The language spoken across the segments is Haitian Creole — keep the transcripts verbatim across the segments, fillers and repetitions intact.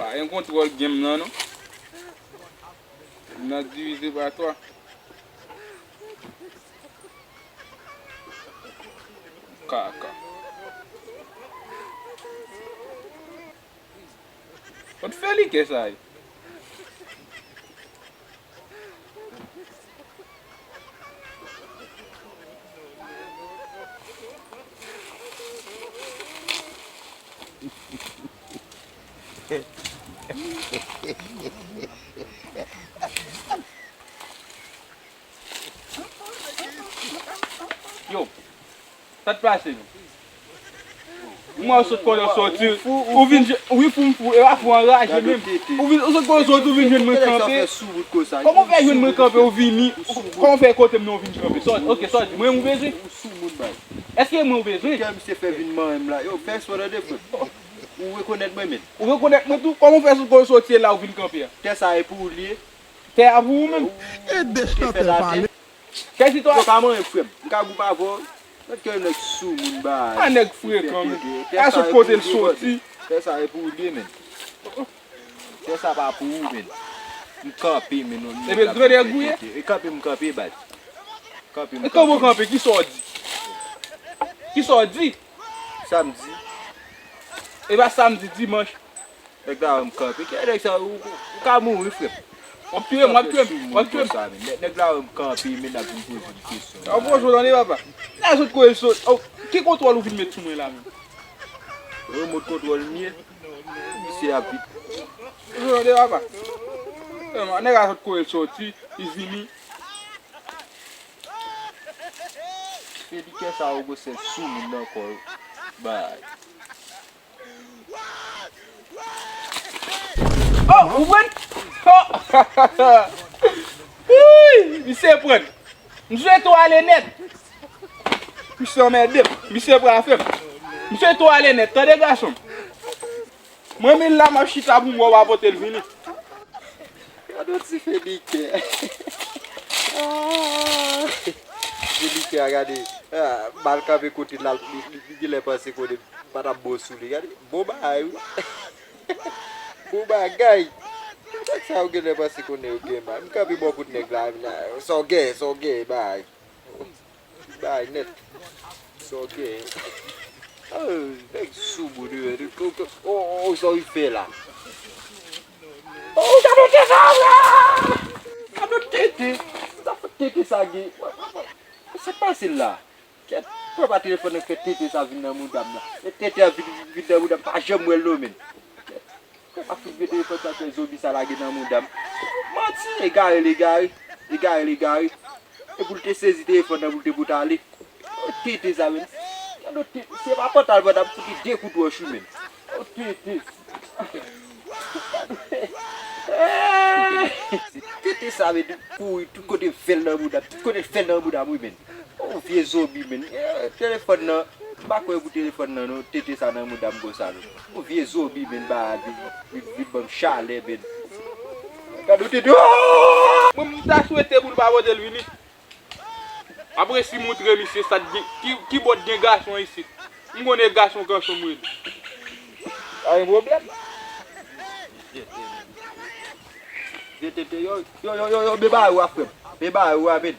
Pa gen kontwòl game nan, non. Nan divize pa twa. Kaka. Kot fè li kè sa ye? Yo, sa t pase non? Mwen sot kote w soti, ou vin jwenn, wi fou m fou, e pa fou anraje menm. Ou vin, ou sot kote w soti, ou vin jwenn mwen kanpe. Kòman w fè jwenn mwen kanpe, ou vini, kòman w fè kote m nan, ou vin kanpe? Sa w di, ok, sa w di, mwen ou bezwen? Èske mwen ou bezwen? Kè misye fè vin manyen m la. Yo, fè respè tande frè m. Ou rekonèt mwen menm? Ou rekonèt mwen tou? Kòman w fè sot kote w soti la, ou vin kanpe a? Tè sa e pou ou li ye? Tè a pou ou menm? Ede chantè pale. Kèl sitwa? Yo pa manyen frè m. M ka gwoup avè w. Mèt kè nèg sou moun ba. A nèg frekan menm. Tè sa e pou ou li, brother. Tè sa e pou ou li, menn. Tè sa pa pou ou, menn. M kanpe, menn. Epi grandè gouye. E kanpe m kanpe, baz. Kanpe m kanpe. E kòman w kanpe? Kisa w di? Kisa w di? Samdi. E pa samdi, dimanch. Nèg la wè m kanpe. Kè nèg sa, ou, ou, ou ka mouri, frè m. W ap touye m, w ap touye m, w ap touye m. Nèg, nèg la wè m kanpe, men n ap vin poze m kesyon. W ap poze w tande, papa. Nèg sot kote l sot. Oh, ki kontwòl ou vin met sou mwen la menm? Remot kontwòl m ye. Misye ap vit. Poze w tande, papa. Nèg la sot kote l soti, li vini. Fè di kè sa yo gwosè sou moun nan kò yo. Bay. Oh, ou pran? Oh! Wouy, misye pran. M swete w ale nèt. Misye anmède m. Misye pran afè m. M swete w ale nèt. Tande gason. Mwen menm la m ap chita pou m wè w pa pote l vini. Gade yon ti fedikè. Ah. Fedikè a gade. Ah, mal kanpe kote l la, li, li, li genlè panse konnen pa t ap bon sou li. Gade, bon bagay wi. Bon bagay. Nèg sa yo genlè panse konnen yo gen mal. M kanpe bò kote nèg la, sa w gen, sa w gen, bay. Bay nèt. Sa w gen. Oh, nèg sou moun yo, oh, oh, oh, sa w fè la. Oh, gade tete sa, la! Gade tete. Sa fè tete sa gen. Sa k pase la? Kèt, papa telefòn nan fè tete sa vin nan mouda m la. E tete a vin, vin nan mouda m, pa janm wè l non, menn. Kèt. Kòman fout vye telefòn sa fè zonbi sa lage nan mouda m? Manti, egare l egare, egare l egare. E pou l te sezi telefòn nan pou l te pot ale. Yon tete sa menm. Yon tete, se pa pantal pantal, m fout li de kout wòch wi menm. Yon tete. Tete sa menm kouri tout kote fè l nan mouda m, tout kote fè l nan mouda m wi menm. Yon vye zonbi menm. Eh, telefòn nan. M pa kwè pou telefòn nan non, tete sa nan mouda m konsa non. Yon vye zonbi menm ba vin, vin, vin ban m chalè menm. Gade yon tete. Oh! Mwen m ta swete pou l pa pote l vini. Apre si moutre misye sa t gen, ki, ki bòt gen gason isit. M konnen gason kanson m rele. Pa gen pwoblèm. Vye tete, yo, yo, yo, yo, yo, men bagay ou a frè m. Men bagay ou a, men.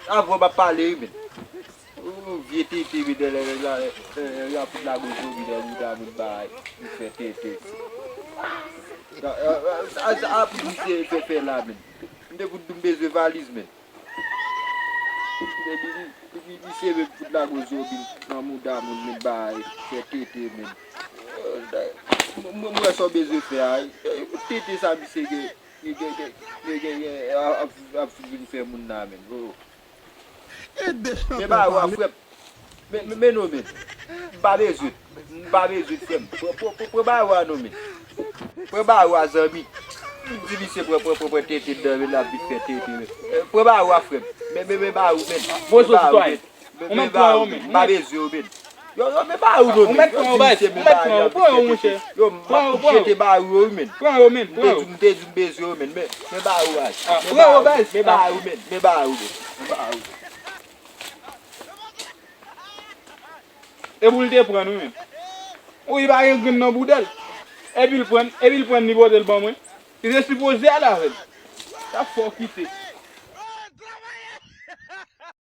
Avè w m ap pale wi, men. Ou vye tete, men, lè, lè, lè, lè, lè, y ap fout lage w zonbi nan mouda moun bay, li fè tete. A, a, a, a, a, pou misye fè, fè la, men. M te fout di w m bezwen valiz, men. Epi li, li, li, misye menm fout lage yon zonbi nan mouda moun, men bay, fè tete, men. Mwen, mwen, mwen wè sa w bezwen fè a. E, e, tete sa misye gen, gen, gen, gen, gen, gen, ap, ap, ap vin fè moun nan, men. Oh. Men bagay ou a, frè m. Men, men, men non, men. M pa bezwen. M pa bezwen, frè m. Pran, pran, pran, pran bagay ou a non, men. Pran bagay ou a, zanmi. M di misye pran, pran, pran, pran tete nan men l ap vin fè tete, men. Eh, pran bagay ou a, frè m. Men, men, men bagay ou, men. Bon, men bagay ou, men. Men, men bagay ou, men. M pa bezwen ou, men. Yo, yo, men bagay ou non, men. Yo di misye men bagay ou ap vin fè tete. Yo, m ap jete bagay ou yo, wi, men. Pran yo, men. M te di, m te di m bezwen yo, men. Men, men bagay ou, baz. Men bagay ou, men. Men bagay ou, men. Men bagay ou, men. Men bagay ou, men. E pou l te pran nou menm. Wi, pa gen grenn nan bouda l. Epi l pran, epi l pran li pote l ban mwen. Li te sipoze ale avè l. Sa fò kite.